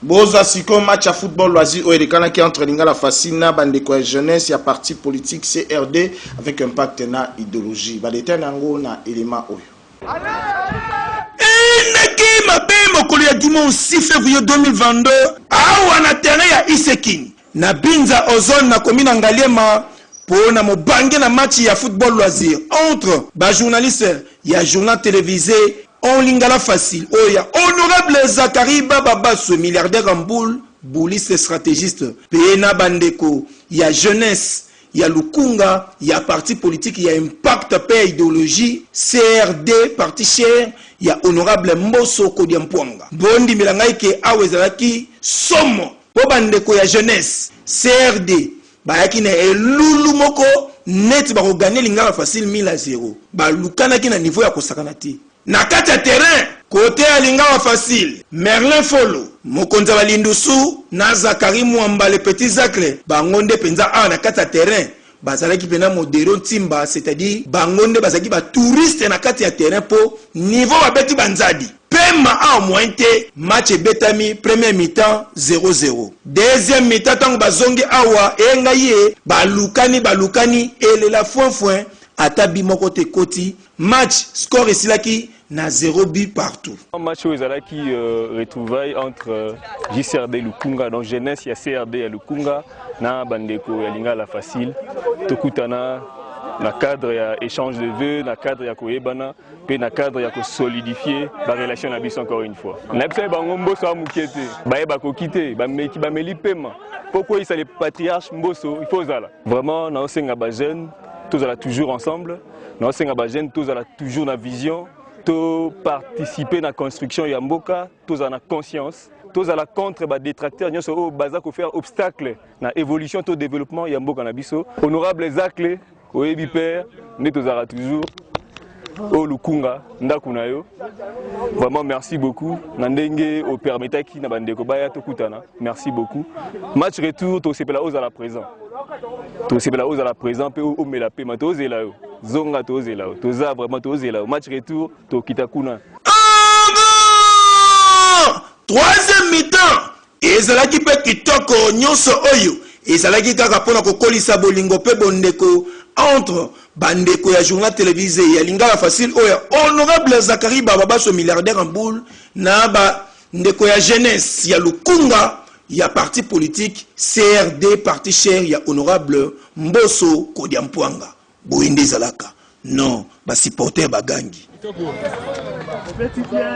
Bozwa sikoyo match ya football loisir oyo elekanaki entre Lingala Facile na bandeko ya jeunesse ya parti politique CRD avec impact na idéologie. Badetail na yango na elema oyo. Eyindaki mabe mokolo ya dimanche 6 février 2022 awa na terrain ya Isekin na Binza Ozone na commune ya Ngaliema mpo na mobange na match ya football loisir entre ba journalistes ya journal télévisé en lingala facile oyo ya honorable Zacharie Bababaswe, milliardaire en boule, bouliste stratégiste, mpe na bandeko ya jeunesse ya Lukunga ya parti politique ya impact mpe ya idéologie CRD, parti cher ya honorable Mboso Kodia Mpwanga. Bondimela ngai ke awa ezalaki somo mpo bandeko ya jeunesse CRD bayaki na elulu moko neti bakogagner Lingala Facile 1000 à 0. Balukanaki na niveau ya kosakana te na kati ya terrain. Kote ya Lingala Facile, Merlin Folo, mokonzi ya balindusu, na Zakari Mwamba, le petit Zacle, bango nde mpenza awa na kati ya terrain bazalaki mpena modero ntimba, c'est-à-dire bango nde bazalaki batouriste na kati ya terrain mpo niveau babeti banzadi pema awa moyen te. Match ebetami, première mi-temps 0-0. Deuxième mi-temps, ntango bazongi awa, eyengai ye balukani balukani, elela foin-foin, ata but moko te ekoti. Match score esilaki na 0 but partout. Match oyo ezalaki retrouvaille entre JCRD Lukunga, donc jeunesse ya CRD ya Lukunga, na bandeko ya Lingala Facile. Tokutana na cadre ya échange de vœux, na cadre ya koyebana mpe na cadre ya kosolidifier barelation na biso. Encore une fois, na biso bango Mboso ya moke te, baye bakoki te, bameki bameli pema mpo kweyisa le patriarche Mboso. Il faut ozala vraiment, naosenga bajeune tozala toujours ensemble, naosenga bajeune tozala toujours na vision, toparticiper na construction ya mboka, tozala na conscience, tozala contre badétracteur nyonso oyo baza kofaire obstacle na évolution to développement ya mboka na biso. Honorable Zacle, oyebi père nde tozalaka toujours oyo Lukunga ndako na yo. Vraiment merci beaucoup na ndenge opermetaki na bandeko baya tokutana. Merci beaucoup. Match retour tosepela ozala présent, tosepela ozala présent mpe omela pema. Tozela yo, zonga, tozela yo, toza vraiment tozela yo. Match retour tokita kuna. Troisième mi-temps ezalaki mpe kitoko. Nyonso oyo ezalaki kaka mpona kokolisa bolingo mpe bondeko entre bandeko ya journal télévisé ya Lingala Facile oyo honorable Zakari Bababaso, milliardaire en boule, na bandeko ya jeunesse ya Lukunga ya parti politique CRD, parti cher ya honorable Mboso Kodia Mpwanga. Boye nde ezalaka. Non, basupporter bagangi.